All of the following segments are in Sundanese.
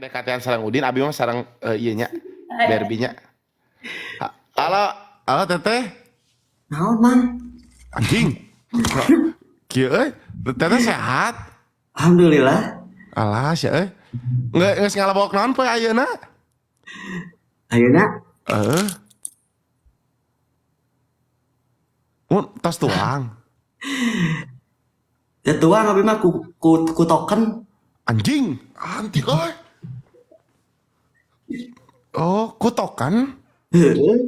PDKT-an sareng Udin, abi mah sareng ieu nya, Barbie nya. Halo, halo Teteh. Naon, Mang? Anjing. Kieu euy, Teteh sehat? Alhamdulillah. Alah sia euy. Geus ngalabok naon poe ayeuna? Ayeuna Heeh. Mun tos tuang. Teu tuang abi mah ku token. Anjing, antik euy. Oh, ku token? Heeh.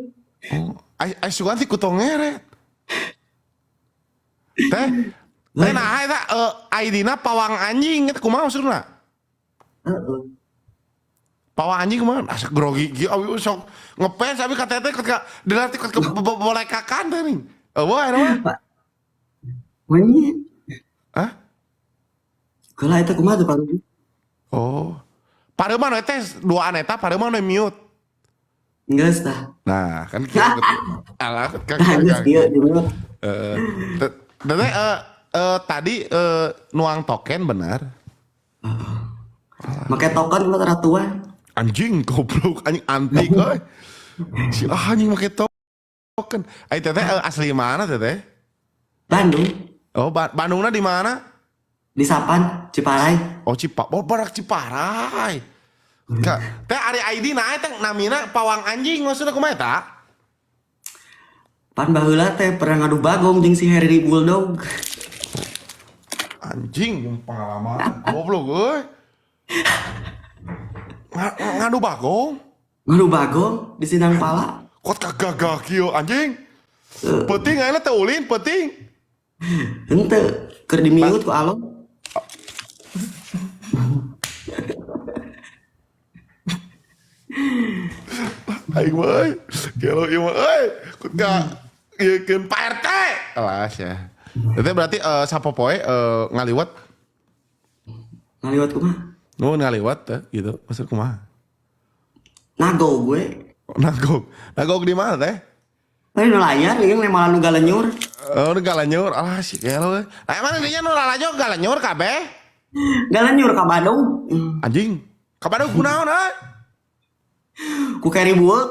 Oh, ai sugan ti ku tongeret. Teh, teh nah eta ID-na pawang anjing eta kumaha maksudna? Heeh. Pawang anjing kumaha? Asa grogi kieu abi sok ngefans abi ka teteh ketika dilatih ke bolekakan teh nih. Eueuh eta mah. Pak. Manya. Hah? Keula eta kumaha tuh, Pak? Oh. Pareuman we teh duaan eta pareuman we mute. Geus tah. Nah, kan kieu. Alah, kan Nah, geus kieu di mute. Heeh. Teteh tadi nuang token benar. Make token mah tara tuang. Anjing goblok anjing antik euy. Si anjing make token. Ai teteh asli mana teteh? Bandung. Oh, Bandungna di mana? Di Sapan, Ciparai. Oh, oh barak Ciparai. Ka, teh ari ID na teh namina pawang anjing maksudna kumaha eta? Pan baheula teh pernah ngadu bagong jeung si Harry Bulldog. Anjing pengalaman goblok euy. Ngadu bagong? Ngadu bagong di Sindang Pala. Kot kagagah kieu anjing. Penting ayeuna teh ulin penting. Henteu keur dimiut ku alo. Aing mah euy. Gelo ieu mah euy. Kut ka ieukeun Pak RT. Alas ya. Teteh berarti sapopoe ngaliwat. Ngaliwat kumaha? Nuhun ngaliwat teh gitu. Maksud kumaha? Nago gue. Nagog. Nagog di mana teh? Lain nu layar ieu malah nu galenyur. Oh, nu galenyur. Alah si gelo euy. Lah emang dinya nu lalajo galenyur kabeh? Galenyur ka Bandung. Anjing. Ka Bandung kunaon euy? Ku carry bueuk.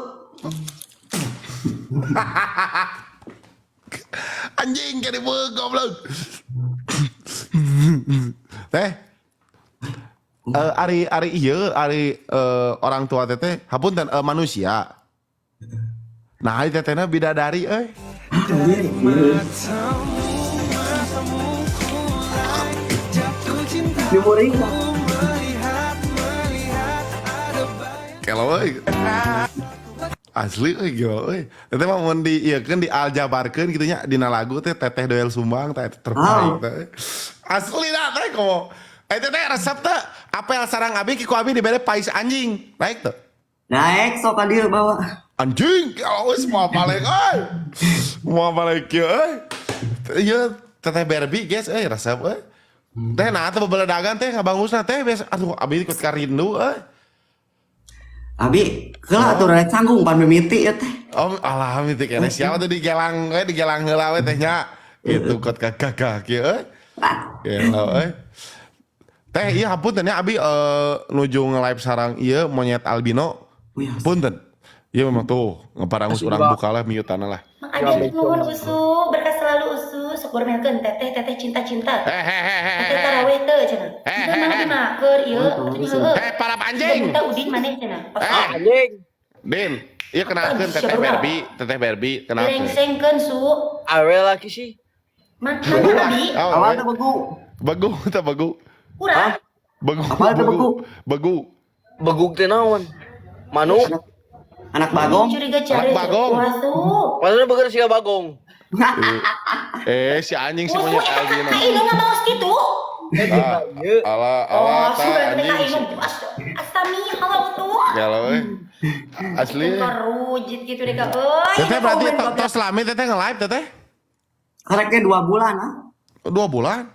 Anjing carry bueuk goblok. Teh. Ari ari ieu ari orang tua teteh hapunten manusia. Nah, ari tetehna bidadari euy. Nyumuring. Kalau euy. Asli euy gila euy. Teteh mah mun di ieukeun di aljabarkeun kitu nya dina lagu teh Teteh Doel Sumbang teh terbaik teh. Asli dah teh komo. Teteh resep teh apel sarang abi ku abi dibere pais anjing. Naik teh. Naik sok ka dieu bawa. Anjing, oh, semua balik euy. Semua balik kieu euy. Ieu Teteh Barbie guys euy resep euy. Teh nah teh bebeledagan teh ngabangusna teh biasa aduh abi ikut karindu euy. Abi keula atuh rek canggung pan mimiti ya teh. Oh, alah mimiti keneh siapa tuh digelang we digelang heula we teh nya. Gitu kot gagah kieu euy. Gelo euy. Teh ieu hapunten nya abi nuju nge-live sarang ieu monyet albino. Punten. Ieu memang tuh ngeparangus urang buka lah miutanna lah. Mang Adi nuhun Usu, berkah selalu Usu, syukur melkeun teteh teteh cinta-cinta. Teteh taraweh teu cenah. Teu mah di maker ieu, atuh heueuh. Para anjing. Minta Udin maneh cenah. Anjing. Din, ieu kenalkeun Teteh Barbie kenalkeun. Direngsengkeun Su. Awe laki sih. Man mana Abi? Awal teh begu. Begu teh begu. Urang. Begu. Apa teh begu? Begu. Begug teh naon? Manuk. Anak bagong. Curiga cari. Anak bagong. Maksudnya beger siga bagong. Si anjing si monyet albino. Ka indung ngamaos kitu. Ala ala ta anjing. Astami halau tuh. Galau euy. Asli. Kerujit gitu deh ka euy. Teteh berarti tos lami teteh nge-live teteh? Kareknya 2 bulan ah. 2 bulan?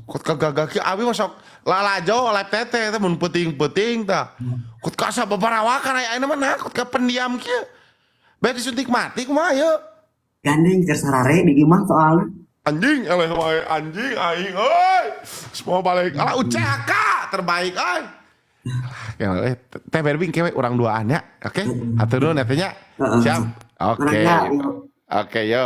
Kot kagagah kieu abi mah sok lalajo live teteh teh mun peuting-peuting tah. Kot kasa babarawakan aya ayeuna mah nah kot ka pendiam kieu. Bae disuntik mati kumaha ieu? Gandeng keur sarare di imah soalna. Anjing eleh wae anjing aing euy. Semua balik. Alah UCHK terbaik euy. Kela euy, Teh Barbie ke we urang duaan nya. Oke, hatur nuhun eta nya. Heeh. Siap. Oke. Mangga, yuk. Oke, yo.